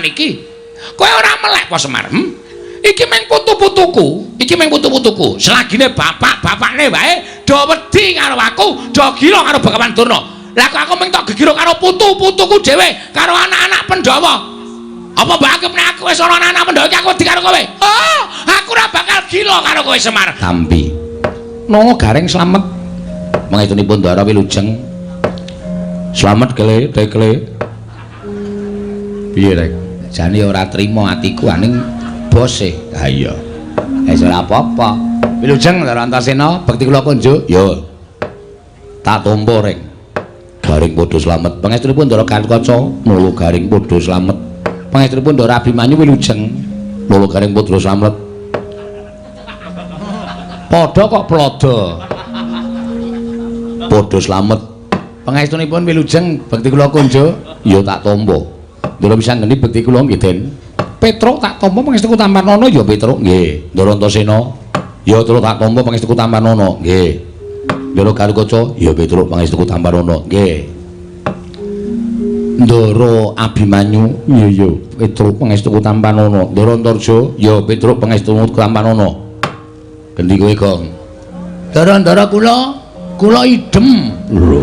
tenan iki. Kowe ora melek apa Semar? Iki mung putu-putuku, iki mung putu-putuku. Selagine bapak-bapakne wae do wedi karo aku, do gila karo Begawan Durna. Lah kok aku mung tok gegiro karo putu-putuku dhewe, karo anak-anak Pandhawa. Apa mbok anggap nek aku wis ana anak-anak Pandhawa iki aku wedi karo kowe? Oh, aku ora bakal gila karo kowe Semar. Tampi. Nono Gareng slamet. Mangestunipun Ndara wilujeng. Slamet kele tekle. Piye rek? Jane ora trima atiku aning bose. Ha iya. Wis ora apa-apa. Wilujeng Ndara Antasena, bekti kula kunjuk. Yo. Tak tampa rek. Garing padha slamet. Pangestunipun Ndara Gatotkaca, Nolo Garing padha slamet. Pangestunipun Ndara Abimanyu wilujeng. Nolo Garing padha slamet. Padha kok plodo. Padha slamet. Pangestunipun wilujeng, bekti kula kunjuk. Ya tak tampa. Ndara Wisanggeni bekti kula nggih, Den. Petruk tak tampa pangestuku Tampanana ya Petruk nggih. Ndara Antasena ya Truk tak tampa pangestuku Tampanana nggih. Ndara Gatotkaca ya Petruk pangestuku Tampanana nggih. Ndara Abimanyu iya ya Petruk pangestuku Tampanana. Ndara Antarja ya Petruk pangestuku Tampanana. Gendi kowe, Gong? Ndara-ndara kula kula idem. Lho.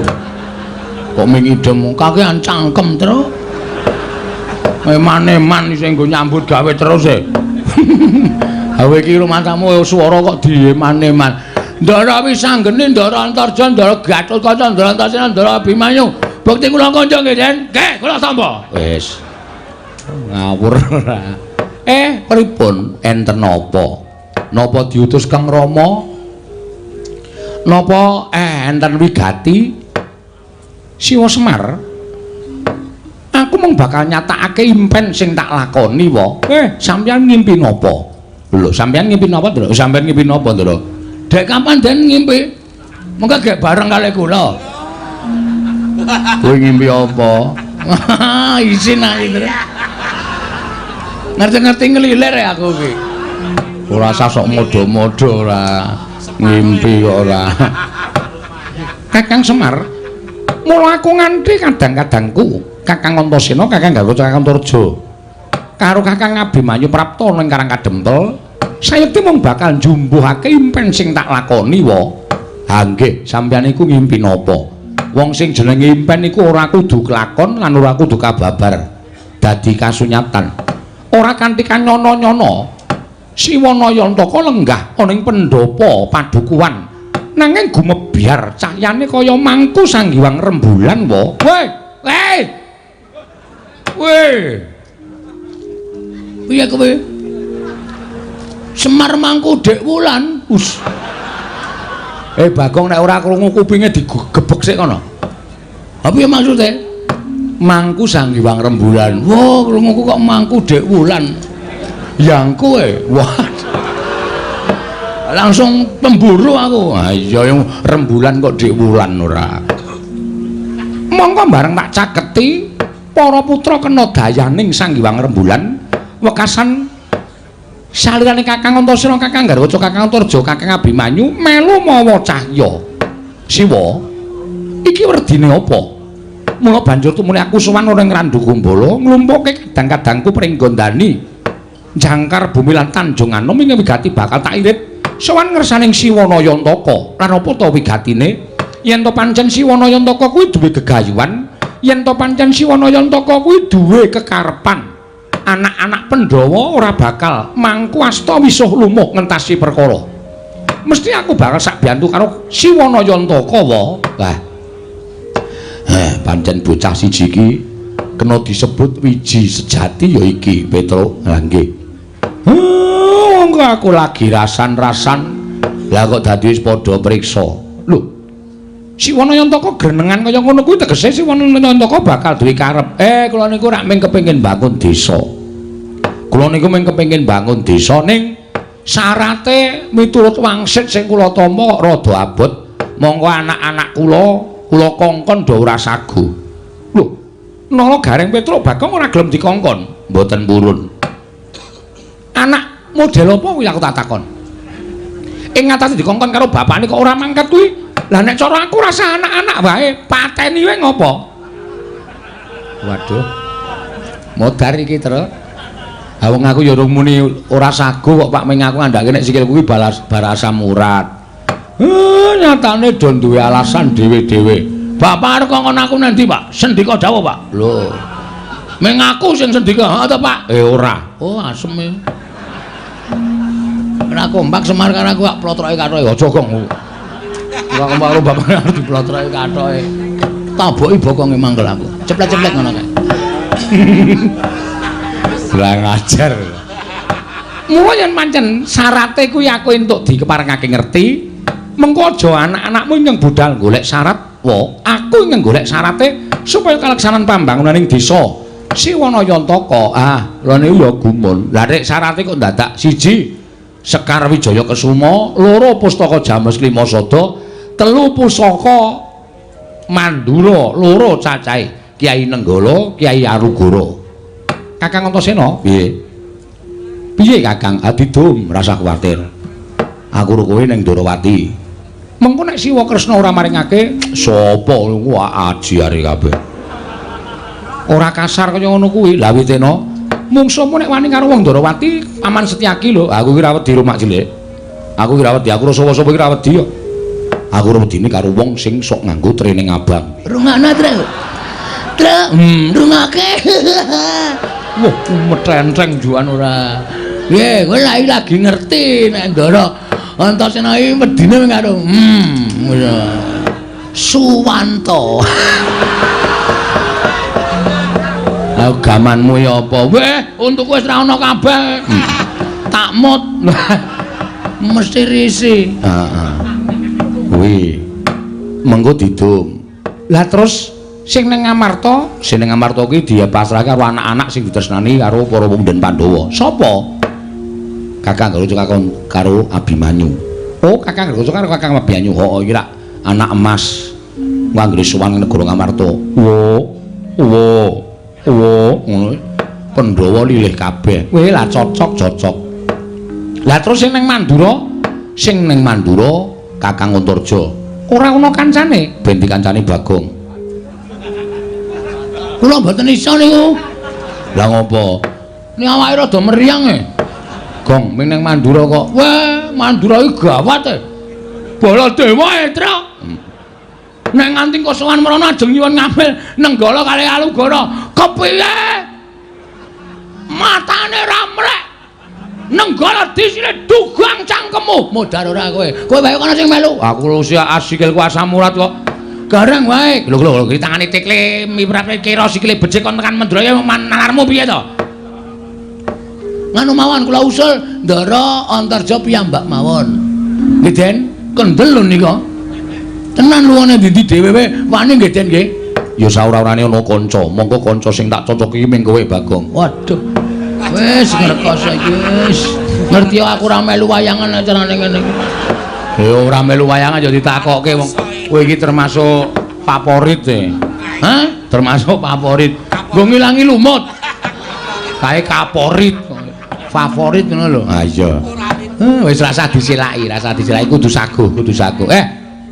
Kok ming idem kakean cangkem, Truk. Eman-eman sing nggo nyambut gawe terus e. Hawe iki rumangsamu swara kok dieman-eman. Ndara Wisanggeni, Ndara Antarja, Ndara Gatotkaca, Ndara Antasena, Ndara Abimanyu. Bekti kula kanca nggih, Den. Nggih, kula tampa. Wis. Ngawur ora. Pripun? Enten napa? Napa diutus Kang Rama? Napa enten wigati? Siwa Semar. Aku mung bakal nyatakake impen sing tak lakoni wa. Sampeyan ngimpi napa? Lho, sampeyan ngimpi napa, Ndra? Sampeyan ngimpi napa, Ndra? Dek kapan den ngimpi? Mengko gek bareng kali kula. Kowe ngimpi apa? Isin aku, Ndra. Ngerti-ngerti ngelilir ya aku iki. Ora usah sok modho-modho ora. Ngimpi kok ora. Kakang Semar, mula aku nganti kadang-kadangku Kakang Antasena, Kakang Gatotkaca, Kakang Antarja karo Kakang Abimanyu Prapta ning Karang Kadempel, sayekti mung bakal njumbuhake impen sing tak lakoni wa. Ha nggih, sampeyan iku ngimpi napa? Wong sing jenenge impen iku ora kudu kelakon lan ora kudu kababar dadi kasunyatan. Ora kanthi kanyono-nyono Siwana Yantaka lenggah ana ing pendhapa padukuhan nanging gumebyar cahyane kaya mangku sanggiwang rembulan wa. Weh, weh. Weh. Piye kowe? Semar mangku Dek Wulan. Us. Bagong nek ora krungu kupinge digebek sik kono. Ha piye maksude? Mangku sanggiwang rembulan. Wah, krunguku kok mangku Dek Wulan. Yang kowe. Wah. Langsung pemburu aku. Ha iya yang rembulan kok Dek Wulan ora. Mongko bareng tak caketi para putra kena dayaning Sang Hyang Rembulan wekasan salirane Kakang Antasena, Kakang Garwaca, Kakang Antarja, Kakang Abimanyu melu mawa cahya. Siwa, iki werdine apa? Mula banjur tumune aku sowan ora ing Randu Kumbala nglumpuke kadang-kadangku pringgondani jangkar bumi lan Tanjung Anom ing wigati bakal tak irit sowan ngersaning Siwana Yantaka. Lan apa ta wigatine? Yen to pancen Siwana Yantaka kuwi duwe gegayuhan, yen to pancen Siwana Yantaka kuwi duwe kekarepan, anak-anak Pandhawa ora bakal mangku asta wisuh lumuh ngentasi perkara. Mesti aku bakal sak biyantu karo Siwana Yantaka wa. Lah. Pancen bocah siji iki kena disebut wiji sejati ya iki, Petruk. Lah nggih. Monggo aku lagi rasan-rasan. Lah kok dadi wis padha priksa. Lho. Siwana Yantaka grenengan kaya ngono kuwi tegese Siwana Yantaka bakal duwe karep. Kula niku rak mung kepengin bangun desa. Kula niku mung kepengin bangun desa ning syarate miturut wangsit sing kula tampa kok rada abot. Monggo anak-anak kula kula kongkon do ora sagu. Lho, Nala Gareng Petruk Bagong ora gelem dikongkon. Mboten purun. Anak model apa kuwi aku tak takon. Ing ngatasi dikongkon karo bapakne kok ora mangkat kuwi. Lah nek cara aku rasa anak-anak wae pateni wae ngopo? Waduh. Modar iki, Tru. Ha wong aku ya urung muni ora sago kok Pak, ming aku ngandhake nek sikilku kuwi balas bar asam urat. Nyatane do duwe alasan dhewe-dhewe. Bapak arep kongkon aku nang ndi, Pak? Sendika dawuh, Pak. Lho. Ming aku sing sendika, ha to, Pak? Ora. Oh, asem e. Ora kompak Semar karo aku kok plotroke kathoke. Aja gong. Ora kompak karo bapak arep diplotroke kathoke. Taboki bokonge mangkel aku. Ceplet-ceplet ngono kae. Lah ngajar. Mula yen pancen syarate kuwi aku entuk dikeparengake ngerti, mengko aja anak-anakmu ingkang budal golek syarat, wa aku ingkang golek syarate supaya kaleksanan pambangunaning desa Siwana Yantaka. Ah, lha niku ya gumun. Lah nek syarate kok dadak siji Sekar Wijaya Kesuma, loro Pustaka Jamus Lima Sada, telu Pusaka Mandura, loro cacahe Kyai Nenggala, Kyai Arugara. Kakang Antasena, piye? Piye Kakang? Adidum, rasa kuwatir. Aku ro kowe ning Ndorowati. Mengko nek Siwa Kresna ora maringake, sapa wah ajiare kabeh. Ora kasar kaya ngono kuwi. Lah witena, mungsuhmu nek wani karo wong Ndorowati, Paman Setyaki lho. Aku ki ra wedi rumak cilik. Aku ki ra wedi, aku ora sapa-sapa ki ra wedi kok. Aku ora wedine karo wong sing sok nganggo training abang. Rungokno, Tru. Tru, rungokake. Wah, metenteng juan ora. Piye, kowe lagi ngerti nek Ndara Antasena iki wedine karo Suwanto. Lah gamanmu ya apa? Weh, untukku wis ra ono kabeh. Tak mut. Mesti risi. Heeh. Kuwi mengko didum. Lah terus sing ning Ngamarta, sing ning Ngamarta kuwi dipasrahke karo anak-anak sing ditresnani karo para wong Den Pandhawa. Sapa? Kakang Garuda karo Abimanyu. Oh, Kakang Garuda karo Kakang Abimanyu. Heeh, iki rak anak emas. Anggere sowan ning negara Ngamarta. Wo, wo, wo, ngono. Pandhawa lilih kabeh. Weh, lah cocok, cocok. Lah terus sing ning Mandura, sing ning Mandura Kakang Antarja. Ora ana kancane, ben dikancani Bagong. Kula mboten iso niku. Lah ngopo? Ning awake rada meriang e. Gong, ming ning Mandura kok. Weh, Mandura iki gawat e. Baladewa e, Tru. Nek nganti kosowan mrono ajeng nyuwun ngambil Nenggala kali Alugara. Kepiye? Matane ra mrek. Nenggala disine dugang cangkemmu. Modar ora kowe. Kowe wae kono sing melu. Aku usia asikilku asam urat kok. Gareng wae. Lho lho, iki tangane tekle miprate kira sikile becik kon tekan Mendraya nalarmu piye to? Nganu mawon kula usul Ndara Antarja piyambak mawon. Nggih, Den. Kendel lho nika. Tenan luwane ndi dhewe wae wani nggih, Den nggih. Ya saora-orane ana kanca, monggo kanca sing tak cocoki ming kowe Bagong. Waduh. Wis ngrekoso iki wis. Ngerti aku ora melu wayangan acarane ngene iki. Ya ora melu wayangan ya ditakokke wong kowe iki termasuk favorit e. Hah? Termasuk favorit. Nggo ngilangi lumut. Kae kaporit. Favorit ngono lho. Ha iya. Wis rasa disilaki, rasa disilaki kudu saguh, kudu saguh.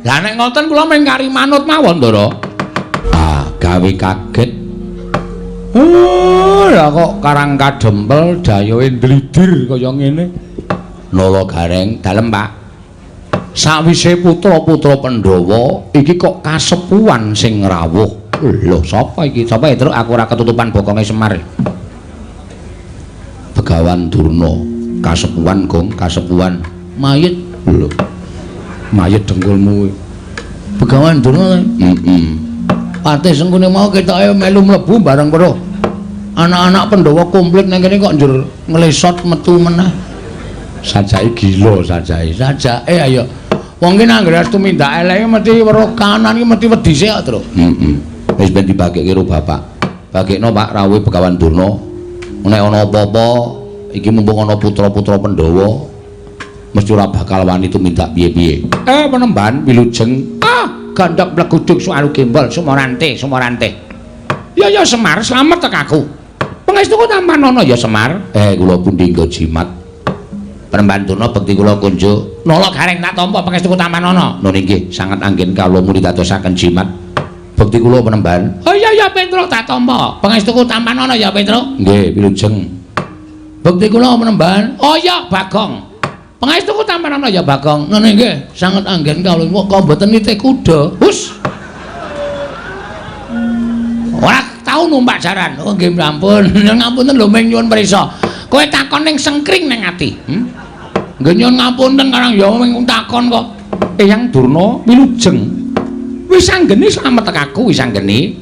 Lah nek ngoten kula mung kari manut mawon, Ndara. Ah, gawe kaget. Oh, lah kok karang kadempel dayohe ndlidir kaya ngene. Nala Gareng, dalem, Pak. Sawise putra-putra Pandhawa iki kok kasepuhan sing rawuh. Lho, sapa iki? Sapa ya, Truk? Aku ora ketutupan bokonge Semar. Begawan Durna, kasepuhan Gong, kasepuhan. Mayit. Lho. Mayit dengkulmu kuwi. Begawan Durna. Heeh. Patih Sengkuni mau ketoke melu mlebu bareng weruh. Anak-anak Pandhawa komplit nang kene kok njur nglesot metu meneh. Sajake gila sajake. Sajake ayo. Wong ki nang anggere tumindak eleke mesti weruh kanan ki mesti wedi sik kok, Truk. Heeh. Wis ben dibagekke karo bapak. Bagekno Pak rawuhe Begawan Durna. Nek ana apa-apa iki mumpung ana putra-putra Pandhawa mesti ora bakal wani tumindak piye-piye. Penemban wilujeng. Ah, gandhak mleguduk suaru gembol sumorante, sumorante. Ya ya Semar, slamet tek aku. Pangestuku tampanana ya Semar. Kula pundi nggo jimat. Penemban Durna bekti kula kunjuk. Nala Gareng tak tampa pangestuku tampanana. Nun inggih, sanget anggen kawula muni dadosaken jimat. Bekti kula penemban. Oh iya ya Petro tak tampa. Pangestuku tampanana ya Petro. Nggih, wilujeng. Bekti kula penemban. Oh iya Bagong. Pangestuku tampanana ya Bagong. Ngene nggih, sanget anggen kawula kok mboten nitih kuda. Hus. Ora tau numpak jaran. Oh nggih ampun. Ngapunten lho ming nyuwun prisa. Kowe takon ning sengkring ning ati. Nggih nyuwun ngapunten karang ya ming takon kok. Eyang Durna wilujeng. Wis anggeni slamet aku wis anggeni.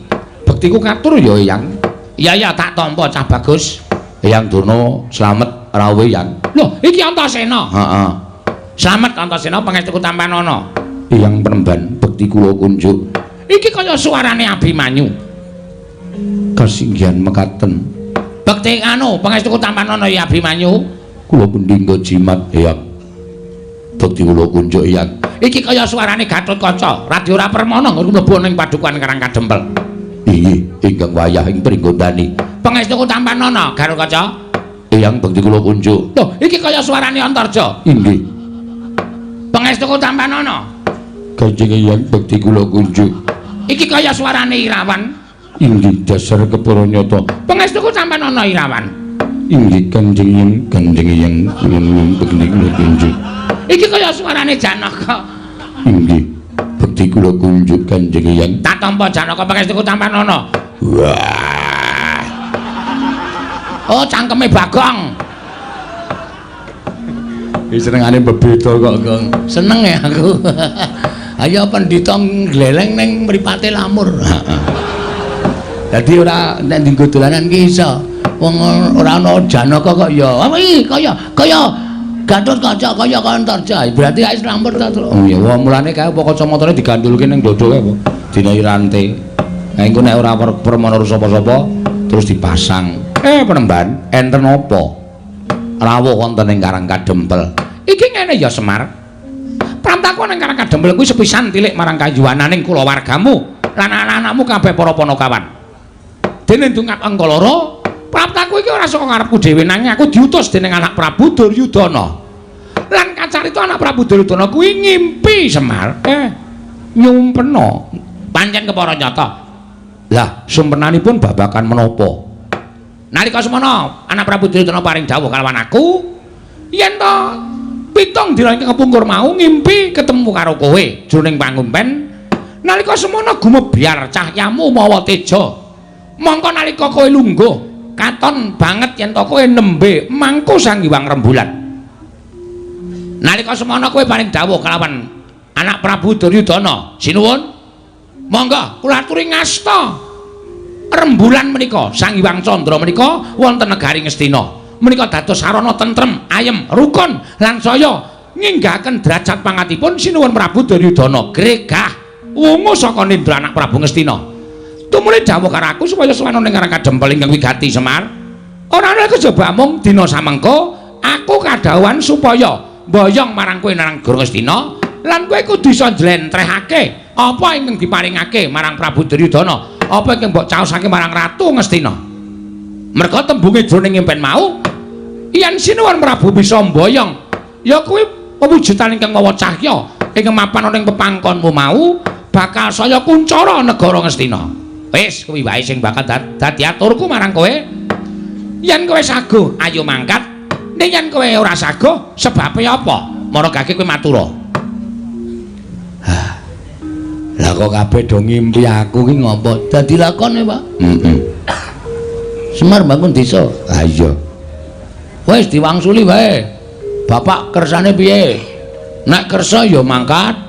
Bektiku katur ya Eyang. Iya ya tak tampa cah bagus. Eyang Durna slamet rawuh Eyang. Lho, iki Antasena. Heeh. Slamet Antasena pangestuku tampanana. Eyang penemban bekti kula kunjuk. Iki kaya suarane Abimanyu. Kasinggihan mekaten. Bekti anu pangestuku tampanana ya Abimanyu. Kula pendingga jimat Eyang. Bekti kula kunjuk Eyang. Iki kaya suarane Gatotkaca, Radya ora permana nggon mlebu ning padukuhan Karang Kadempel. Inggih, ingkang wayah ing Pringgondani. Pangestuku tampanana Gatotkaca. Eyang bekti kula kunjuk. Lho, iki kaya suarane Antarja. Inggih. Pangestuku tampanana. Kanjeng Eyang bekti kula kunjuk. Iki kaya suarane Irawan. Inggih, dasar kepara nyata. Pangestuku tampanana Irawan. Inggih, Kanjeng Eyang, Kanjeng Eyang kula nuwun bekti kula kunjuk. Iki kaya suarane Janaka. Inggih, bekti kula kunjuk Kanjeng Eyang. Tak tampa Janaka pangestuku tampanana. Wah. Oh, cangkeme Bagong. Iki senengane bebeda kok, Gong. Seneng ya aku. Ayo pendhita ngleleng ning mripate lamur. Heeh. Dadi ora nek dienggo dolanan ki iso. Wong ora ana Janaka kok ya. Apa iki kaya kaya Gatotkaca kaya Antarja. Berarti wis lamur ta, Tru. Oh iya, wong mulane kae apa kacamatane digandulke ning dodo kae apa? Dinahi rante. Nah engko nek ora permana sapa-sapa terus dipasang. Penemban, enten apa? Rawuh wonten ing Karang Kadempel. Iki ngene ya Semar. Pramtaku ning Karang Kadempel kuwi sepisan tilik marang kayuwananing kulawargamu lan anak-anakmu kabeh para panakawan. Dene ndungap angka loro, praptaku iki ora saka ngarepku dhewe nanging aku diutus dening anak Prabu Duryudana. Lan kacarita anak Prabu Duryudana kuwi ngimpi Semar. Nyumpena. Pancen kepara nyata. Lah, sumpenanipun babagan menapa? Nalika semana anak Prabu Duryudana paring dawuh kalawan aku yen to 7 dina ingkang kepungkur mau ngimpi ketemu karo kowe jroning pangumpen. Nalika semana gumebyar cahyamu mawa teja. Mongko nalika kowe lungguh katon banget yen to kowe nembe mangku Sang Hyang Rembulan. Nalika semana kowe paring dawuh kalawan anak Prabu Duryudana, sinuwun monggo kula aturi ngasta rembulan menika Sang Hyang Candra menika wonten negari Ngastina. Menika dados sarana tentrem, ayem, rukun lan saya nginggahaken derajat pangatipun sinuwun Prabu Duryudana gregah wungu saka nindra anak Prabu Ngastina. Tumuli dawuh karo aku supaya sowan ning Karang Kadempel ingkang wigati Semar. Ora ana kejaba mung dina samengko aku kadhawuhan supaya mboyong marang kowe nang negara Ngastina lan kowe kudu iso njlentrehake apa ingkang diparingake marang Prabu Duryudana, apa ingkang mbok caosake marang Ratu Ngastina. Merga tembunge jroning impen mau yen sinuwun Prabu bisa mboyong ya kuwi pewujudan ingkang mawa cahya ingkang mapan ana ing pepangkonmu mau bakal saya kuncara negara Ngastina. Wis kuwi wae sing bakal dadi aturku marang kowe. Yen kowe saguh ayo mangkat, ning yen kowe ora saguh sebabe apa? Maragake kowe matura. Hah. Lah kok kabeh do ngimpi aku ki ngopo? Dadi lakone, Pak. Heeh. Semar bangun desa. Ha iya. Wis diwangsuli wae. Bapak kersane piye? Nek kersa ya mangkat,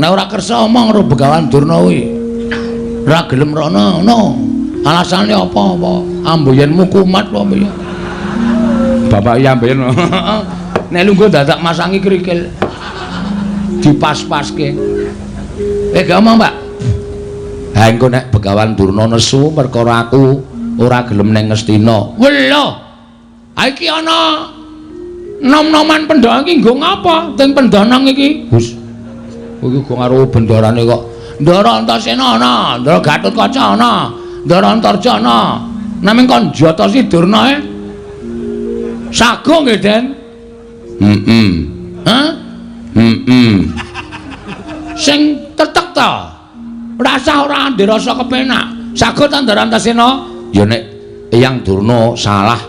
nek ora kersa omong karo Begawan Durna kuwi. Ora gelem rono ngono. Alasane apa-apa? Amboyenmu kumat apa piye? Bapak iya amboyen. Nek lungguh dadak masangi krikil. Dipas-paske. Gak omong, Pak. Ha engko nek Begawan Durna nesu perkara aku ora gelem ning Ngastina. Welo. Ha iki ana nom-noman pendhang iki nggo ngapa? Teng pendhanang iki. Hus. Iki go karo bendarane kok. Ndara Antasena ana, Ndara Gatotkaca ana, Ndara Antarja ana. Naming kon jotosi Durna e. Sago nggih, Den. Heeh. Hah? Heeh. Sing tetek ta. Rasah ora ndek rasa kepenak. Saged ta Ndara Antasena? Ya nek Eyang Durna salah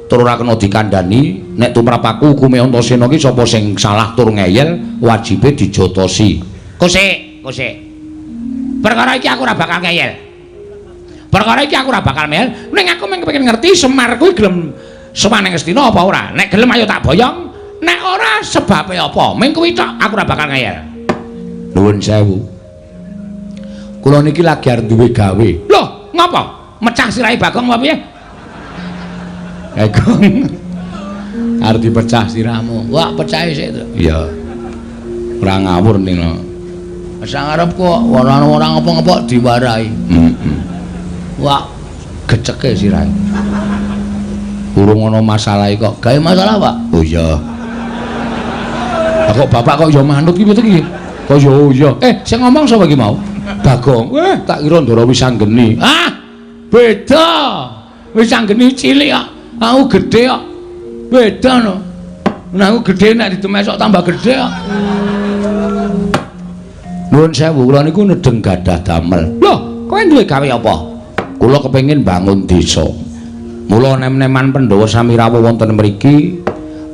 tur ora kena dikandhani, nek tumrap aku hukume Antasena ki sapa sing salah tur ngeyel wajibe dijotosi. Kosek, kosek. Perkara iki aku ora bakal ngeyel. Perkara iki aku ora bakal ngeyel, ning aku mung kepengin ngerti Semar kuwi gelem sowan ning Ngastina apa ora. Nek gelem ayo tak boyong, nek ora sebabe apa? Mung kuwi tok aku ora bakal ngeyel. Nuwun sewu. Kula niki lagi arep duwe gawe. Loh, ngapa? Mecah sirahe Bagong apa piye? Bagong. Arep dipecah sirahmu. Wah, pecahe sik to. Iya. Ora ngawur ning. Sang arep kok ora ora ngapa-ngapa diwarahi. Heeh. Wah, geceke sirahe. Urung ana masalah kok. Gawe masalah, Pak? Oh iya. Kok bapak kok ya manut ki piye iki? Kok ya oh iya. Sing ngomong sapa iki mau? Bagong. Tak kira Ndara Wisanggeni. Ah, beda. Wisanggeni cilik kok. Aku gedhe kok. Beda no. Nah, aku gedhe nek ditemesok tambah gedhe kok. Nuwun sewu, kula niku nedeng gadah damel. Loh, kowe duwe gawe apa? Kula kepengin bangun desa. Mula nem-neman Pandhawa sami rawuh wonten mriki,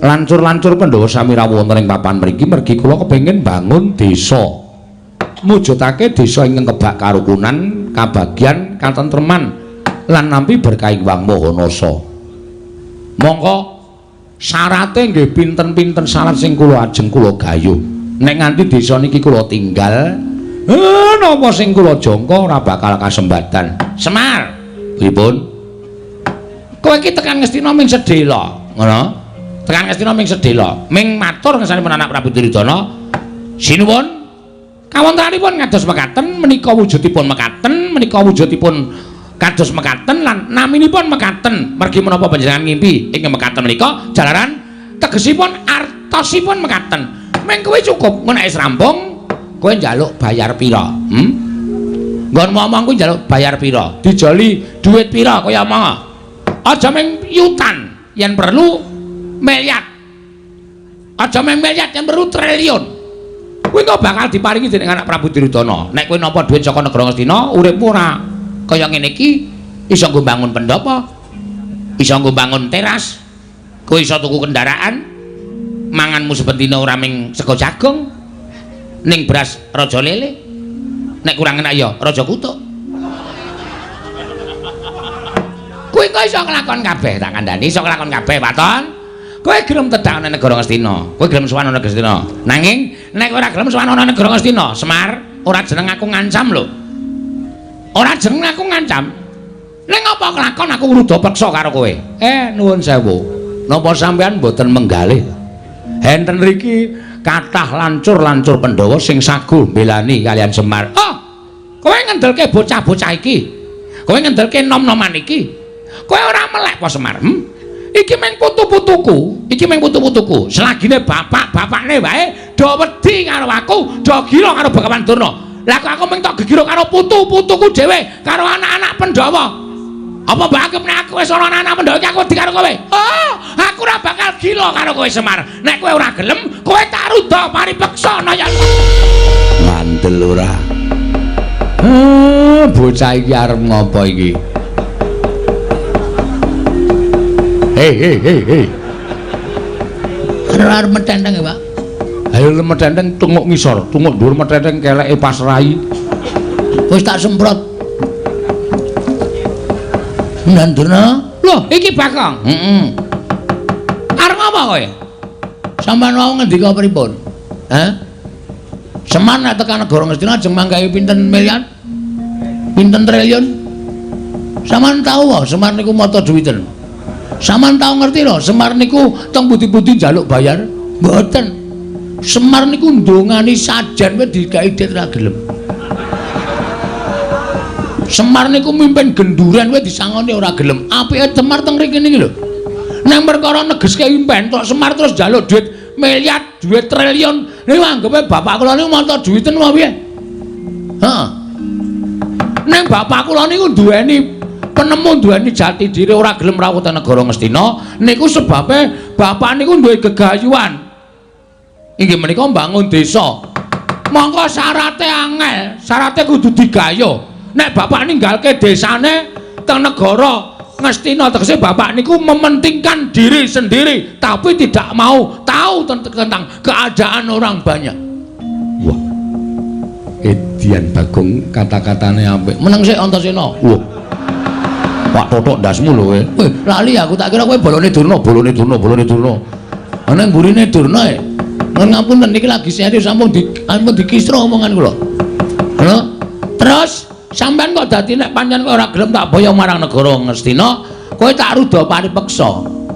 lancur-lancur Pandhawa sami rawuh wonten ing papan mriki mergi kula kepengin bangun desa. Mujudake desa ingkang kebak karukunan, kabagyan, katentreman lan nampi berkah Hyang Maha Nasa. Mongko syarate nggih pinten-pinten syarat sing kula ajeng kula gayuh. Nek nganti desa niki kula tinggal, napa sing kula jangka ora bakal kasembatan. Semar, pripun? Kowe iki tekan Ngastina ming sedhela, ngono? Tekan Ngastina ming sedhela, ming matur ngersanipun anak Prabu Duryudana. Sinuwun. Kawontenanipun kados mekaten menika wujudipun mekaten, menika wujudipun kados mekaten lan naminipun mekaten. Mergi menapa panjenengan ngimpi ing mekaten menika jalaran tegesipun artosipun mekaten. Ming kowe cukup nek wis rampung kowe njaluk bayar pira? Nggon ngomong kuwi njaluk bayar pira? Dijoli dhuwit pira kowe omong? Aja ming yutan, yen perlu miliar. Aja ming miliar, yen perlu triliun. Kowe kok bakal diparingi dening anak Prabu Duryudana. Nek kowe nampa dhuwit saka negara Ngastina, uripmu ora kaya ngene iki, iso nggo bangun pendhapa, iso nggo bangun teras, kowe iso tuku kendaraan, manganmu saben dina ora ming sego jagung, ning beras raja lele. Nek kurang enak ya raja kutuk. Kowe kok iso nglakon kabeh, tak kandhani iso nglakon kabeh, Waton. Kowe gelem tedhak ana negara Ngastina, kowe gelem sowan ana Ngastina. Nanging nek ora gelem sowan ana negara Ngastina, Semar, ora jeneng aku ngancam lho. Ora jeneng aku ngancam. Ning apa kelakon aku ngruda peksa karo kowe? Nuwun sewu. Napa sampean mboten menggalih? Enten riki kathah lancur-lancur Pandhawa sing saguh mbelani kalian Semar. Oh, kowe ngendelke bocah-bocah iki. Kowe ngendelke nom-noman iki. Kowe ora melek apa Semar? Iki mung putu-putuku, iki mung putu-putuku. Selagine bapak-bapakne wae do wedi karo aku, do gila karo Begawan Durna. Lah kok aku mung tok gegiro karo putu-putuku dhewe, karo anak-anak Pandhawa. Apa mbok anggap nek aku wis ana anak-anak Pandhawa iki aku wedi karo kowe? Oh, aku ora bakal gila karo kowe Semar. Nek kowe ora gelem, kowe tak rudha paripeksa naya. Ngandel ora. Bocah iki arep ngopo iki? Hei hei hei hei. Arep metenteng ya, Pak. Ayo metenteng tunguk ngisor, tunguk dhuwur metenteng keleke pas rai. Wis tak semprot. Ndurna. Loh, iki Bagong. Heeh. Arep ngapa kowe? Sampeyan wau ngendika pripun? Hah? Semar nek tekan negara Ngastina ajeng manggahi pinten miliar? Pinten triliun? Sampeyan tau wae Semar niku mata duwiten. Sampeyan tau ngerti lho, Semar niku teng pundi-pundi njaluk bayar? Mboten. Semar niku ndongani sajen wae digawe dit ra gelem. Semar niku mimpin genduren wae disangoni ora gelem. Apike Semar teng mriki niki lho. Nek perkara negeske impen tok Semar terus njaluk duit miliar, duit triliun. Niku anggepe bapak kula niku mata duwiten apa piye? Heeh. Ning bapak kula niku duweni penemu, duweni jati diri, ora gelem rawuh teng negara Ngastina. Niku sebabe bapak niku duwe gegayuhan. Inggih menika mbangun desa. Mongko syarate angel, syarate kudu digayo. Nek bapak ninggalke desane teng negara Ngastina, tegese bapak niku mementingkan diri sendiri tapi tidak mau tahu tentang keadaan orang banyak. Wah. Edian Bagong kata-katane apik. Meneng sik Antasena. Wah. Pak totok ndasmu lho kowe. Weh, lali aku tak kira kowe bolone Durna, bolone Durna, bolone Durna. Ana mburine Durna e. Nuwun ngapunten niki lagi serius sampun dikisra omongan kula. Lho, terus sampean kok dadi nek pancen kowe ora gelem tak boyong marang negara Ngastina, kowe tak ruda paripeksa.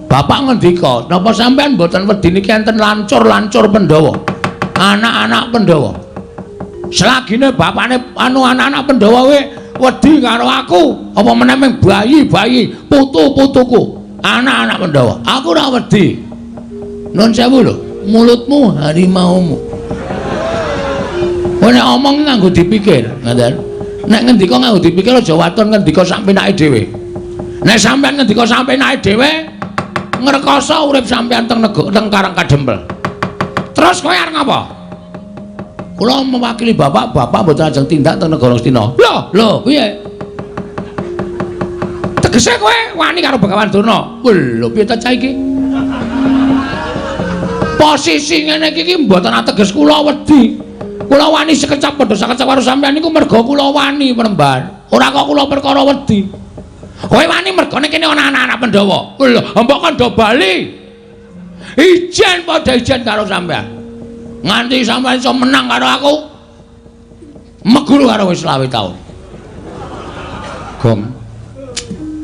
Bapak ngendika, napa sampean mboten wedi niki enten lancur-lancur Pandhawa? Anak-anak Pandhawa. Selagine bapakne anu anak-anak Pandhawa kowe wedi karo aku, apa meneh ming bayi-bayi putu-putuku, anak-anak Pandhawa. Aku ora wedi. Nuwun sewu lho, mulutmu harimaumu. Kowe nek omong nganggo dipikir, ngoten. Nek ngendika nganggo dipikir aja waton ngendika sak penake dhewe. Nek sampean ngendika sak penake dhewe, ngrekoso urip sampean teng negara teng Karang Kadempel. Terus kowe arep ngapa? Kula mewakili bapak, bapak mboten ajeng tindak teng negara Ngastina. Lho, lho, piye? Tegese kowe wani karo Begawan Durna? Lho, piye ta cah iki? Posisi ngene iki mboten ateges kula wedi. Kula wani sekecap padha sakecap karo sampean niku merga kula wani Panembahan. Ora kok kula perkara wedi. Kowe wani mergane kene ana anak-anak Pandhawa. Lho, mbok kandha bali. Ijen padha ijen karo sampean. Nganti sampean iso menang karo aku. Meguru karo wis 25 taun. Gong.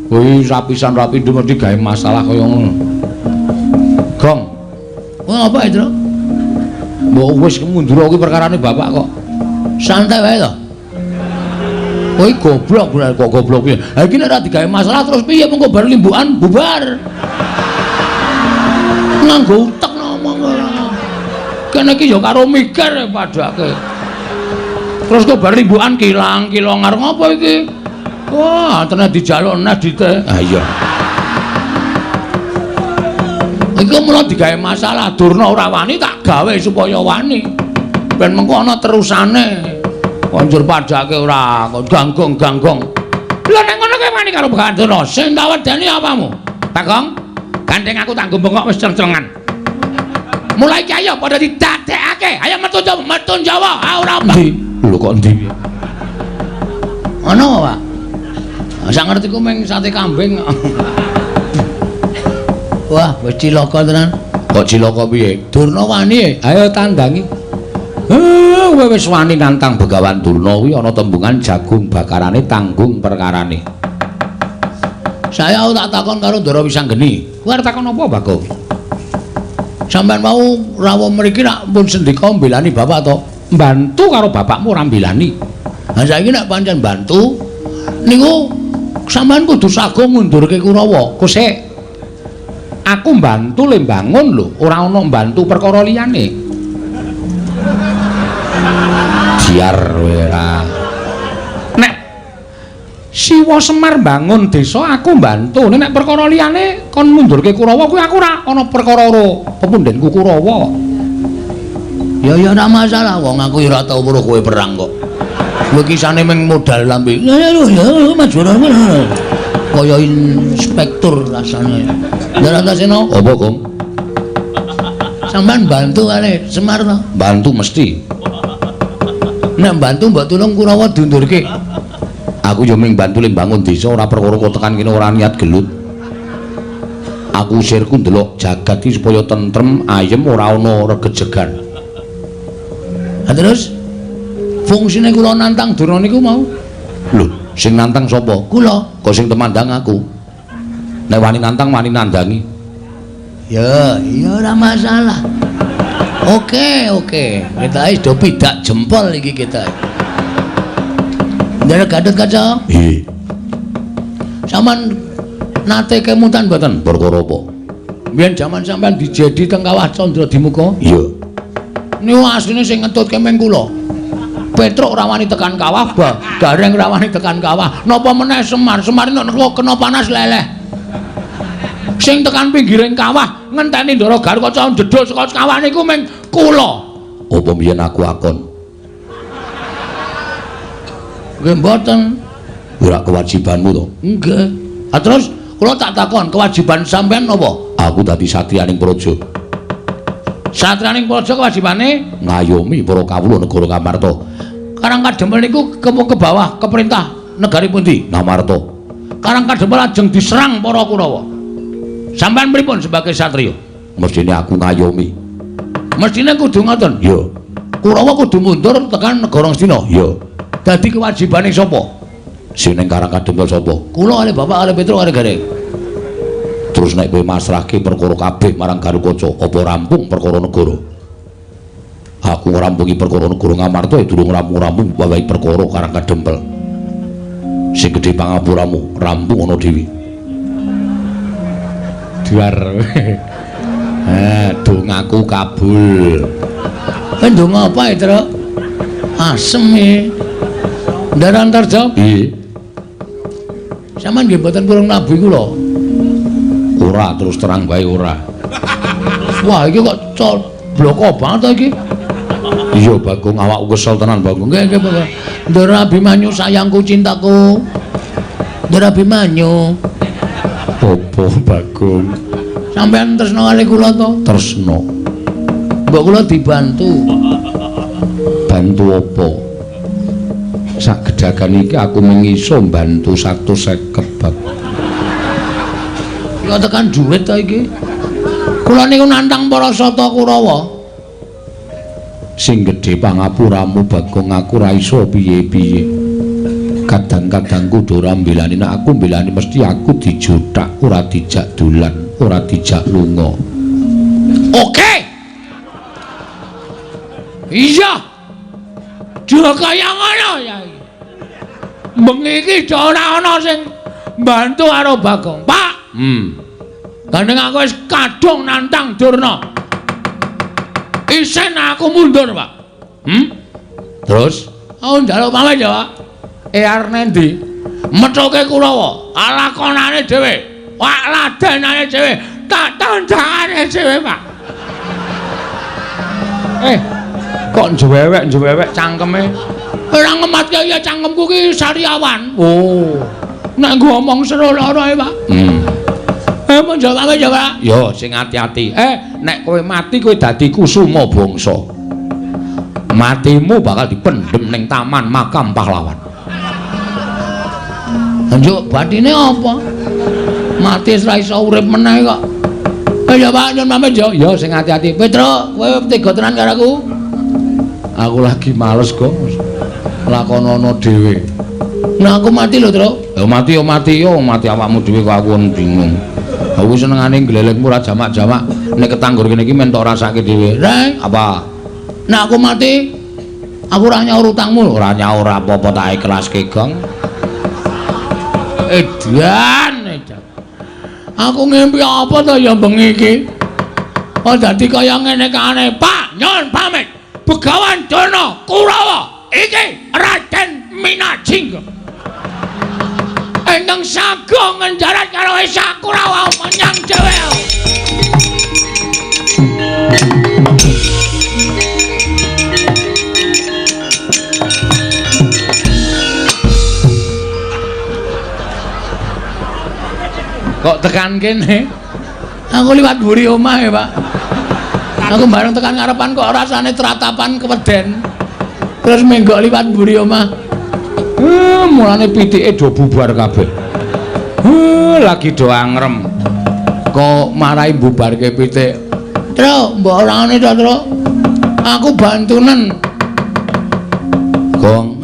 Kuwi rapisan rapi mesti gawe masalah kaya ngono. Gong. Wah, apa itu? Mbok wis mundur kuwi perkarane bapak kok. Santai wae to. Kowe goblok kok goblok piye? Ha iki nek ora digawe masalah terus piye mengko bar limbukan bubar. Nganggo utek ngomong ora. Kene iki ya karo mikir padake. Terus kok bar limbukan kilang-kilong arep ngopo iki? Wah, tenan dijaluk neh dite. Ha iya. Iku mula digawe masalah Durna ora wani tak gawe supaya wani. Ben mengko ana terusane. Konjur padake ora ganggong-ganggong. Lha nek ngono kowe wani karo Begawan Durna, sing tak wedeni apamu? Bagong, gandeng aku tak bengok wis ceng-cengan. Mulai iki ayo padha didadekake. Ayo metu Jawa, metu Jawa. Ah ora ndi? Lho kok ndi? Ana apa, Pak? Sak ngertiku mung sate kambing. Wah, wis cilaka tenan. Kok cilaka piye? Durna wani, ayo tandangi. Kowe wis wani nantang Begawan Durna kuwi ana tembungan jagung bakarane tanggung perkarane. Saya tak takon karo Ndara Wisanggeni. Kowe arep takon apa, Bagong? Sampeyan mau rawuh mriki rak pun sendika mbelani bapak to? Mbantu karo bapakmu ora mbelani. Lah saiki nek pancen bantu niku sampeyan kudu sago ngundurke Kurawa. Kosek aku mbantu le mbangun lho, ora ana mbantu perkara liyane. Jiar kowe ora. Nek Siwa Semar mbangun desa aku mbantu, nek perkara liyane kon mundurke Kurawa kuwi aku ora ana perkara karo pepundhenku Kurawa. Ya ya ora masalah, wong aku ya ora tau weruh kowe perang kok. Kowe kisane mung modal lambe. Ya ya ya maju kaya inspektur rasane. Ndara Antasena, apa, Gong? Sampeyan bantu kali Semar to? Bantu mesti. Nek bantu mbok tulung Kurawa diundurke. Aku yo mung bantu le mbangun desa ora perkara kok tekan kene ora niat gelut. Aku usirku ndelok jagat iki supaya tentrem, ayem ora ana regejegan. Ha terus fungsine kula nantang Durna niku mau. Lho, sing nantang sapa? Kula. Kok sing temandang aku. Nek wani nantang wani nandangi. Ya, ya ora masalah. Oke, oke. Kita wis do pidak jempol iki kita. Ndara Gatotkaca? Nggih. Sampeyan nate kemutan mboten? Perkara apa? Biyen jaman sampeyan dijedi teng Kawah Candra Dimuka? Iya. Niku asline sing ngetutke ming kula. Petruk ora wani tekan kawah, Gareng ora wani tekan kawah. Napa meneh Semar? Semar nek kena panas leleh. Sing tekan pinggiring kawah ngenteni Ndara Gatotkaca njedhul saka kawah niku ming kula. Apa mbiyen aku akon? Nggih mboten. Ora kewajibanmu to? Nggih. Ah terus kula tak takon, kewajiban sampean napa? Aku dadi satriyaning praja. Satriyaning praja kewajibane ngayomi para kawula negara Ngamarta. Karang Kadempel niku ke bawah ke perintah negari pundi? Ngamarta. Karang Kadempel lajeng diserang para Kurawa. Sampean pripun sebagai satriya? Mestine aku ngayomi. Mestine kudu ngoten. Ya. Kurawa kudu mundur tekan negara Ngastina. Ya. Dadi kewajibane sapa? Sing ning Karang Kadempel sapa? Kula kalih bapak kalih Petro kalih Gareng. Terus nek kowe masrahke perkara kabeh marang Garukaca, apa rampung perkara negara? Aku ngrampungi perkara negara Ngamarta ya durung rampung-rampung wawahi perkara Karang Kadempel. Sing gedhe pangapuramu, rampung ana dhewe. Duar. Dongaku kabul. Kowe ndonga apa, Tru? Asem e. Ndara Antarja? Piye? Sampeyan nggih mboten purun nabuhi kula. Ora, terus terang wae ora. Wah, iki kok bloko banget to iki. Iya, Bagong, awakku kesel tenan, Bagong. Nggih, nggih, Bagong. Ndara Abimanyu sayangku cintaku. Ndara Abimanyu. Apa, Bagong? Sampeyan tresna kali kula to? Tresna. Mbok kula dibantu. Bantu apa? Sak gedagan iki aku mung iso mbantu 150, Bagong. Kok tekan duit to iki? Kula niku nantang para sata Kurawa. Sing gedhe pangapuramu, Bagong, aku ora iso piye-piye. Kadang-kadang kudu ora mbelani, nek aku mbelani mesti aku dijothak, ora dijak dolan, ora dijak lunga. Oke. Iya. Dia kaya ngono ya. Bengi iki ora ana sing mbantu karo Bagong. Pak. Gandeng aku wis kadung nantang Durna. Isen aku mundur, Pak. Terus aku njaluk pamit ya, Pak. Arep nendi? Methuke Kurawa, lakonane dhewe, wak ladenane dhewe, tak tandangane dhewe, Pak. Kok njewewek-njewewek cangkeme? Ora ngematke ya cangkemku ki sariawan. Oh. Nek nggo omong seru lara ae, Pak. Mun jawab ya, Pak. Yo sing ati-ati. Nek kowe mati kowe dadi kusuma bangsa. Matimu bakal dipendhem ning taman makam pahlawan. Njuk batine apa? Mati wis ora iso urip meneh kok. Ya Pak, nyun pamit yo. Yo sing ati-ati. Petro, kowe tega tenan karo aku? Aku lagi males kok. Lakonono dhewe. Nah aku mati lho, Tru. Ya mati yo mati yo, mati awakmu dhewe kok aku bingung. Aku senengane glelengmu ora jamak-jamak. Nek ketanggur kene iki men tok rasake dhewe. Reng, apa? Nek aku mati, aku ora nyaur utangmu. Ora nyaur apa-apa tak ikhlaske, Gong. Edan, edan. Aku ngimpi apa to ya bengi iki? Oh dadi kaya ngene kaane, Pak, nyun pamit. Begawan Durna Kurawa iki Raden Minajingga. Engkang sago ngenjarat karo Esa Kurawa menyang dhewe. Kok tekan kene? Aku liwat mburi omah ya, Pak. Aku bareng tekan ngarepan kok rasane tratapan keweden. Terus menggok liwat mburi omah. Mulane pitike do bubar kabeh. Lagi do angrem. Kok marai bubarke pitik. Tru, mbok ora ngene to, Tru. Aku bantunen. Gong,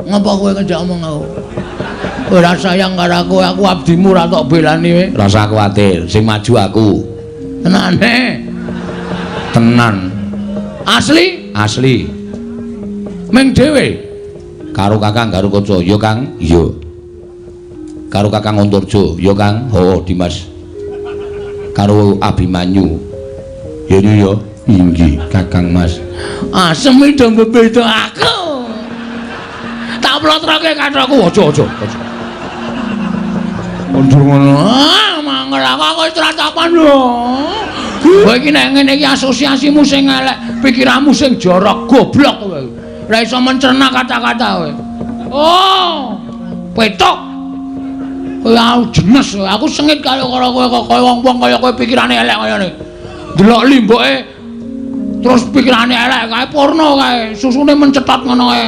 ngapa kowe ngejak omong aku? Ora sayang karo aku, aku abdimu ora tok belani kowe. Rasa kuwatir, sing maju aku. Tenane. Tenan. Asli? Asli. Ming dhewe. Karo Kakang Garukaca, ya Kang? Iya. Karo Kakang Antarja, ya Kang? Heeh, Dimas. Karo Abimanyu. Ya ya. Inggih, Kakang Mas. Asem iki do mbebeda aku. Tak plotroke kathokku, aja aja. Aja. Mundur ngono. Ah, mangkel aku wis tratapan lho. Kowe iki nek ngene iki asosiasimu sing elek, pikiranmu sing jorok, goblok kowe. Ora iso mencerna kata-kata kowe. Oh. Petok. Kowe aku jenes, aku sengit karo kowe kok kaya wong-wong kaya kowe pikirane elek kaya ngene. Delok limbuke terus pikirane elek kae porno kae, susune mencetot ngono kae.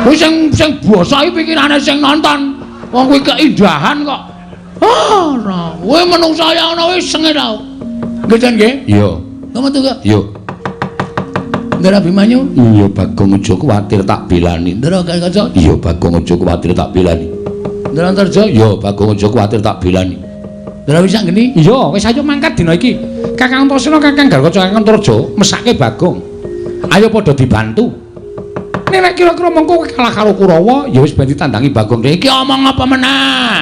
Kuwi sing sing basa iki pikirane sing nonton. Wong kuwi keindahan kok. Ah, ora. Kowe menungsa ya ngono wis sengit aku. Nggih, Jan nggih? Iya. Metu kok. Iya. Ndara Abimanyu? Iya, Bagong aja kuwatir tak belani. Ndara Gatotkaca? Iya, Bagong aja kuwatir tak belani. Ndara Antarja? Iya, Bagong aja kuwatir tak belani. Ndara Wisanggeni? Iya, wis ayo mangkat dina iki. Kakang Antasena, Kakang Gatotkaca, Kakang Antarja mesake Bagong. Ayo padha dibantu. Nek nek kira-kira mengko kowe kalah karo Kurawa, ya wis ben ditandangi Bagong. Iki omong apa meneh?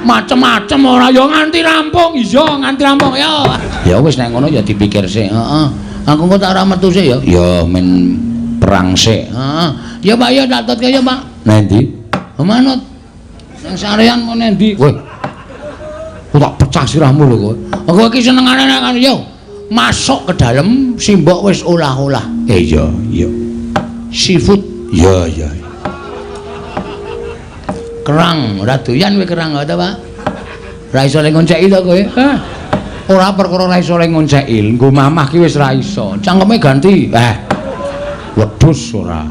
Macem-macem ora ya nganti rampung. Iya, nganti rampung ya. Ya wis nek ngono ya dipikir sik. Heeh. Aku engko tak ora metu sik ya. Ya men perang sik. Heeh. Ya Pak ya tak tutke ya Pak. Nang ndi? Manut. Nang sarean mau nang ndi? Kowe. Aku tak pecah sirahmu lho kowe. Kowe iki senengane nek kan yo masuk ke dalam simbok wis olah-olah. Iya, iya. Seafood. Iya, iya. Kerang, ora doyan kowe kerang ta, Pak? Ora iso le ngonceki to kowe? Hah. Ora perkara ora iso le ngonceki, nggo mamah ki wis ora iso. Cangkeme ganti. Eh. Wedhus ora.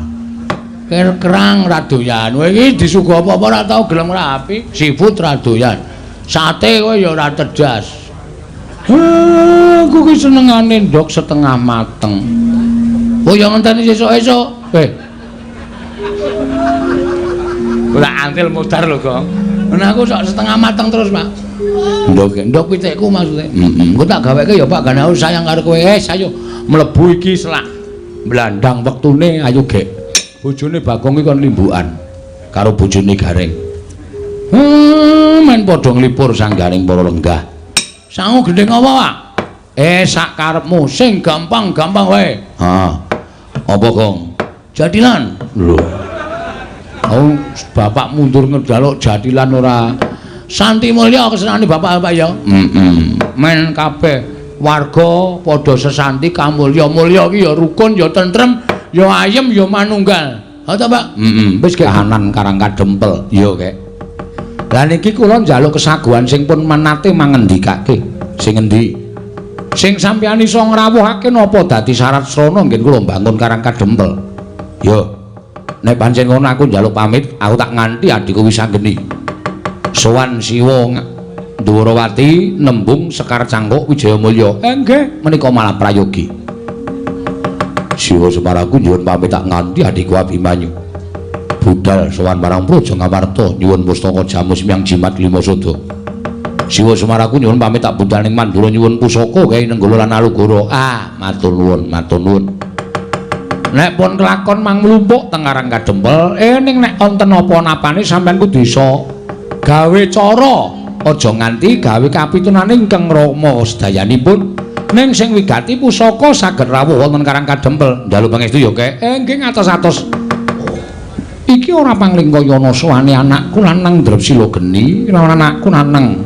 Kerang ora doyan. Kowe iki disuguh apa-apa ora tau gelem rapi. Seafood ora doyan. Sate kowe ya ora cerdas. Aku ki senengane ndok setengah mateng. Oh ya ngenteni sesuk-esuk. Eh. Ora antil mudar lho, Gong. Nah aku sok setengah mateng terus, Pak. Ndok ndok pitikku maksudnya. Heeh. Engko tak gaweke ya, Pak, gane aku sayang karo kowe. Wes ayo mlebu iki selak. Blandang wektune ayo gek. Bojone Bagong iki kon limbukan karo bojone Gareng. Men padha nglipur sang Gareng para lenggah. Sangu gendheng apa, Pak? Sak karepmu sing gampang-gampang wae. Heeh. Apa, Gong? Jadilan. Lho. Aku bapak mundur njaluk jadilan ora. Santi mulya kesenane bapak-bapak ya. Heeh. Men kabeh warga padha sesanti kamulya. Mulya ki ya rukun, ya tentrem, ya ayem, ya manunggal. Ha ta, Pak? Heeh. Wis kahanan Karang Kadempel. Iya, Kek. Lah niki kula njaluk kesaguhan sing pun menate mangendikake. Sing endi? Sing sampeyan iso ngrawuhake napa dadi syarat srana ngen kula mbangun Karang Kadempel. Yo. Nek pancen ngono aku njaluk pamit, aku tak nganti adhiku Wisanggeni. Sowan Siwa Ndwarawati nembung Sekar Cangkuk Wijayamulya. Nggih, menika malah prayogi. Siwa Semar aku nyuwun pamit tak nganti adhiku Abimanyu. Budal sowan marang Praja Ngamarta nyuwun pustaka jamus miang jimat lima sada. Siwa Semar aku nyuwun pamit tak budal ning Mandura nyuwun pusaka gawe Nenggala lan Alugoro. Ah, matur nuwun, matur nuwun. Nek pun kelakon mang mlumpuk teng Karang Kadempel, ning nek wonten apa-napane sampean kudu iso gawe cara, aja nganti gawe kapitunane ingkang rama sedayanipun. Ning sing wigati pusaka saged rawuh wonten Karang Kadempel. Njaluk pangestu ya, Kek. Nggih ngatos-atos. Iki ora panglingkayana sowane anakku lanang Drepsila geni, lan anakku lanang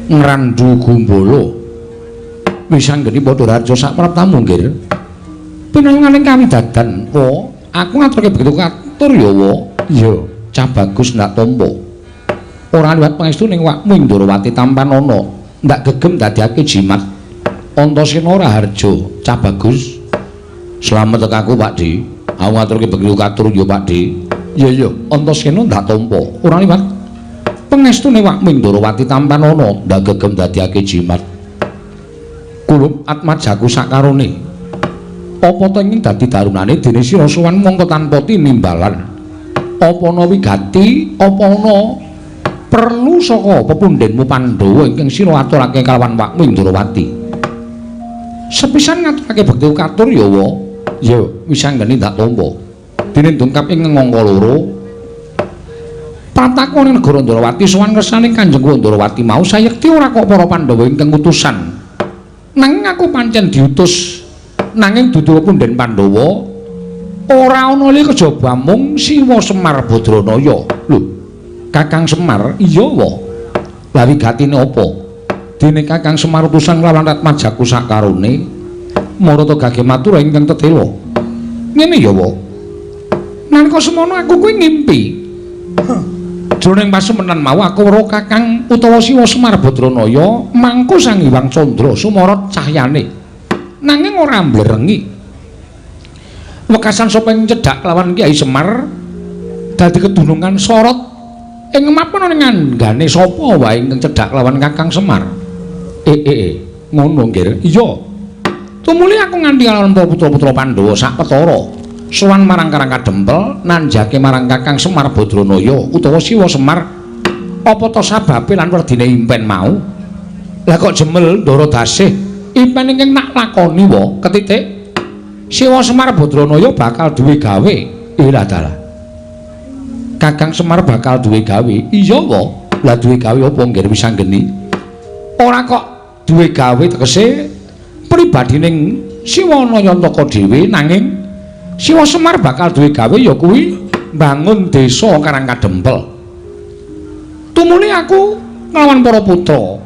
Ngrandu Gumbala. Wisanggeni padha raja sak praptamu nggih. Pinanganing kawidadan, wa, aku ngaturke begitu katur ya, wa. Iya, cah bagus ndak tampa. Ora liwat pangestu ning wakmu ing Ndorowati tampanana, ndak gegem dadiake jimat. Antasena Raharja, cah bagus. Slamet tekaku, Pak Di. Aku ngaturke begitu katur ya, Pak Di. Iya, iya, Antasena ndak tampa. Ora liwat pangestu ning wakmu ing Ndorowati tampanana, ndak gegem dadiake jimat. Kulup atmajaku sakarone. Apa ta ing dadi darunane dene sira sowan mongko tanpa tinimbalan. Apa ana wigati, apa ana perlu saka pepundhenmu Pandhawa ingkang sira aturake kalawan wakmu Indrawati. Sepisan ngaturake bekti katur ya, wa. Ya, Wisanggeni ndak tampa. Dene dongkap ing angka loro. Prataku ning negara Ndrawati sowan kersane Kanjeng Ndrawati mau sayekti ora kok para Pandhawa ingkang utusan. Nanging aku pancen diutus nanging dudu pundhen Pandhawa ora ana li kejaba mung Siwa Semar Badranaya. Lho, Kakang Semar? Iya, wa. Lah wigatine apa? Dene Kakang Semar utusan lawan Ratmajaku sakarone marata gage matura ingkang tetela. Ngene ya, wa. Nalika semono aku kuwi ngimpi. Jroning pasemenan mau aku weruh Kakang utawa Siwa Semar Badranaya mangku Sang Hyang Candra sumorot cahyane. Nanging ora mblerengi. Wekasan sapa ing cedhak kelawan Kyai Semar dadi kedunungan sorot ing mapan ning nganggane sapa wae ingkang cedhak kelawan Kakang Semar. Ngono nggih. Iya. Tumuli aku nganti kalawan para putra-putra Pandhawa sak petara. Sowan marang Karang Kadempel nanjake marang Kakang Semar Badranaya utawa Siwa Semar apa to sababe lan werdine impen mau. Lah kok jemel Ndara Dasih impen ingkang nak lakoni wa ketitik Siwa Semar Badranaya bakal duwe gawe. Ilah dalah. Kakang Semar bakal duwe gawe. Iya wa. Lah duwe gawe apa nggih Wisanggeni? Ora kok duwe gawe tegese pribadining Siwa Nayantaka dhewe nanging Siwa Semar bakal duwe gawe ya kuwi mbangun desa Karang Kadempel. Tumuli aku nglawan para putra.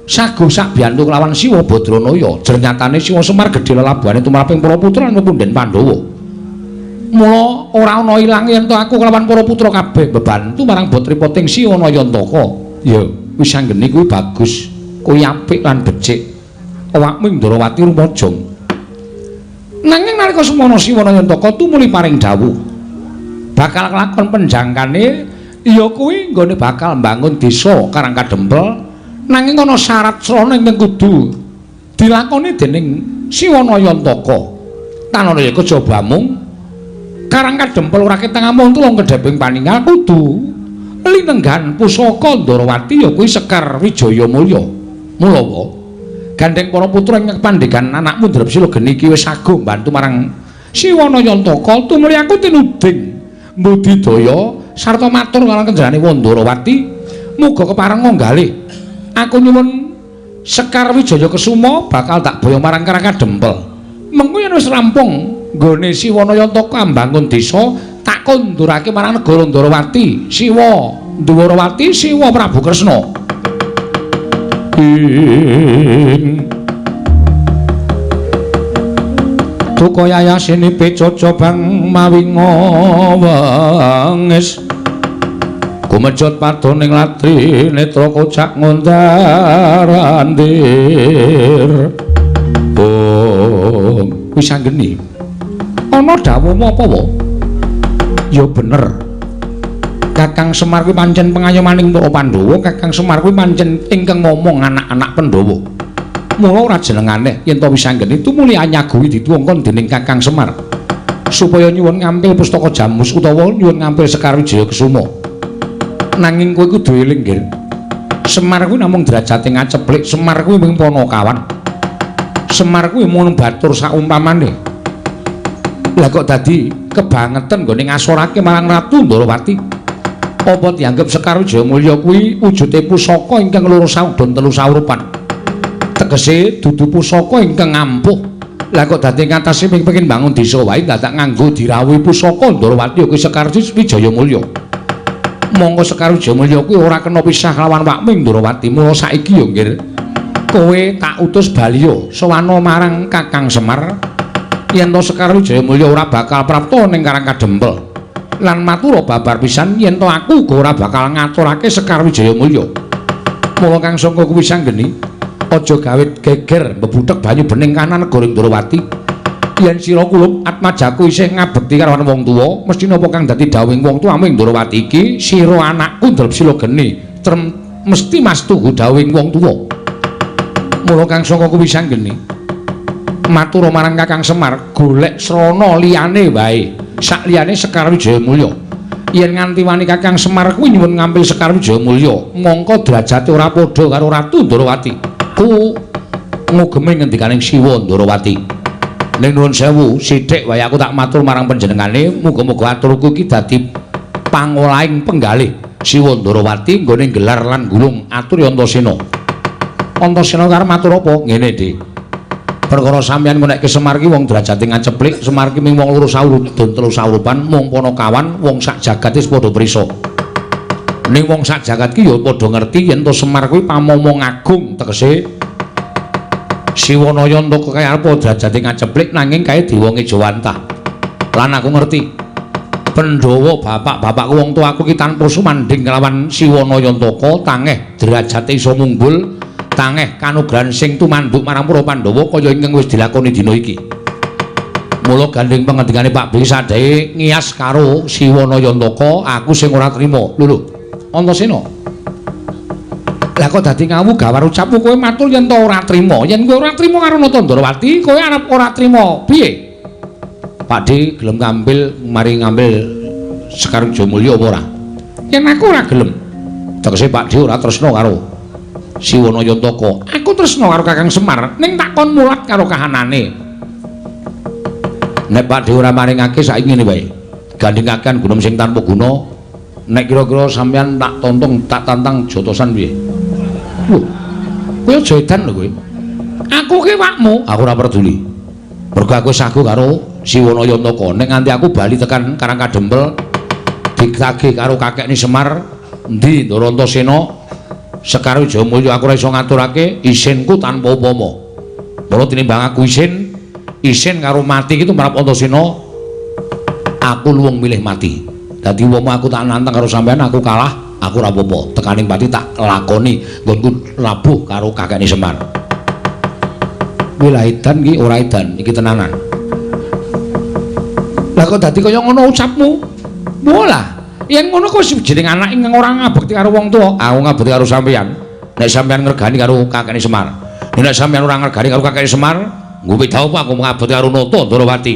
Sago sakbiyantu kelawan Siwa Badranaya. Jernyatane Siwa Semar gedhe lelabuhane tumraping para putra lan pepundhen Pandhawa. Mula ora ana ilange yen to aku kelawan para putra kabeh bebantu marang botripoting Siwa Nayantaka. Ya, Wisanggeni kuwi bagus, kuwi apik lan becik. Awakmu Ndrawati rumajang. Nanging nalika semono Siwa Nayantaka tumuli paring dawuh bakal kelakon penjangkane ya kuwi nggone bakal mbangun desa Karang Kadempel nanging ana syarat srana ingkang kudu dilakoni dening Siwa Nayantaka. Tanana ya kejaba mung Karang Kadempel ora ketang amung tulung kedheping paningal kudu linenggan pusaka Ndrawati ya kuwi Sekar Wijaya Mulya. Mula gandeng para putra ing pandhegan anakmu Drepsila geni iki wis saguh mbantu marang Siwa Nayantaka tumuli aku tinuding mbudidaya sarta matur karo kenjarane Wandarawati muga kepareng nggalih aku nyuwun Sekar Wijaya Kesuma bakal tak boyong marang Karang Kadempel. Mengko yen wis rampung nggone Siwa Nayantaka mbangun desa tak kondurake marang negara Ndrawati Siwa Ndwarawati Siwa Prabu Kresna. Ing duka yayasine pecoco bang mawi ngawengis gumejot padoning latri netra kocak ngundar andir. Oh, Wisanggeni ana dawuhmu apa wa? Ya bener. Kakang Semar kuwi pancen pengayomaning para Pandhawa, Kakang Semar kuwi pancen ingkang ngomong anak-anak Pandhawa. Mula ora jenengane yen to Wisanggeni tumuli anyaguhi dituwungkon dening Kakang Semar supaya nyuwun ngampil pustaka Jamus utawa nyuwun ngampil Sekar Wijaya Kesuma. Nanging kowe kudu eling nggih. Semar kuwi namung derajate ngaceplik, Semar kuwi mung panakawan. Semar kuwi mung batur saumpamane. Lah kok dadi kebangetan nggone ngasorake marang Ratu Ndrawati. Apa dianggep Sekar Wijaya Mulya kuwi wujude pusaka ingkang loro saudon telu saurupan. Tegese dudu pusaka ingkang ampuh. Lah kok dadi ngatasi ping pengin bangun desa wae dadak nganggo dirawuhi pusaka Ndrawati kuwi Sekar Wijaya Mulya. Monggo Sekar Wijaya Mulya kuwi ora kena pisah lawan wakmu Ndrawati. Mula saiki ya nggih kowe tak utus baliya sowana marang Kakang Semar yen to Sekar Wijaya Mulya ora bakal prapta ning Karang Kadempel. Lan matura babar pisan yen to aku uga ora bakal ngaturake Sekar Wijaya Mulya. Mula kang sangka kuwi Wisanggeni aja gawe geger mbebuthek banyu bening kanan negara Ndrawati. Yen sira kulup atmajaku isih ngabekti karo wong tuwa, mesti napa kang dadi dawuhing wong tuwamu ing Ndrawati iki sira anakku Drepsila geni mesti mastuhu dawuhing wong tuwa. Mula kang sangka kuwi Wisanggeni matura marang Kakang Semar golek srana liyane wae. Sakliyane Sekar Wijaya Mulya. Yen nganti wani Kakang Semar kuwi nyuwun ngampil Sekar Wijaya Mulya, mongko derajate ora padha karo Ratu Ndrawati. Ku ngugemi ngendikaning Siwa Ndrawati. Ning nuwun sewu, sithik wae aku tak matur marang panjenengane, muga-muga aturku iki dadi pangolahing penggalih Siwa Ndrawati nggone gelar lan gulung atur Antasena. Antasena karep matur apa? Ngene, Dik. Perkara sampeyan ngonekke Semar ki wong derajate ngaceplik, Semar ki mung wong loro saurudun telu saurupan, mung panakawan, wong sak jagat wis padha prisa. Ning wong sak jagat ki ya padha ngerti yen to Semar kuwi pamomong agung, tegese Siwa Nayantaka kaya apa derajate ngaceplik nanging kae dewa ngejawantah. Lan aku ngerti. Pandhawa bapak-bapakku wong tuaku iki tanpa sumandhing kelawan Siwana Yantaka tangeh derajate iso munggul, tangeh kanugrahan sing tumanduk marang para Pandhawa kaya ingkang wis dilakoni dina iki. Mula gandeng pangendikane Pak B sadahe ngiyas karo Siwana Yantaka, aku sing ora trima. Lho lho, Antasena. Lah kok dadi ngawu gawar ucapmu kowe matur yen to ora trima. Yen kowe ora trima karo Nata Ndrawati, kowe arep ora trima piye? Pak D gelem ngambil mari ngambil Sekar Wijayamulya apa ora? Yen aku ora gelem. Tegese Pak D ora tresna karo Siwana Yantaka. Aku tresna karo Kakang Semar, ning tak kon mulat karo kahanane. Nek Pak D ora maringake saiki ngene wae. Gandeng kakean gunung sing tanpa guna, nek kira-kira sampeyan tak tonton, tak tantang jotosan piye? Lho. Kowe aja edan lho kowe. Aku ki wakmu, aku ora peduli. Mergo aku sagu karo Siwana Yantaka. Nek nganti aku bali tekan Karang Kadempel ditagih karo kakekne Semar, endi Ndara Antasena, Sekar Wijayamulya aku ora iso ngaturake isinku tanpa upama. Mula tinimbang aku isin, isin karo mati iki tumrap Antasena, aku luwung milih mati. Dadi umpama aku tak nantang karo sampean aku kalah, aku ora apa-apa. Tekaning pati tak lakoni nggonku labuh karo kakekne Semar. Kuwi lah edan iki ora edan, iki tenanan. Lah kok dadi kaya ngono ucapmu? Walah, yen ngono kok jeneng anak ingkang ora ngabekti karo wong tuwa, aku ngabekti karo sampeyan. Nek sampeyan ngregani karo kakekne Semar. Nek sampeyan ora ngregani karo kakekne Semar, nggo beda apa aku ngabekti karo Nata Ndrawati.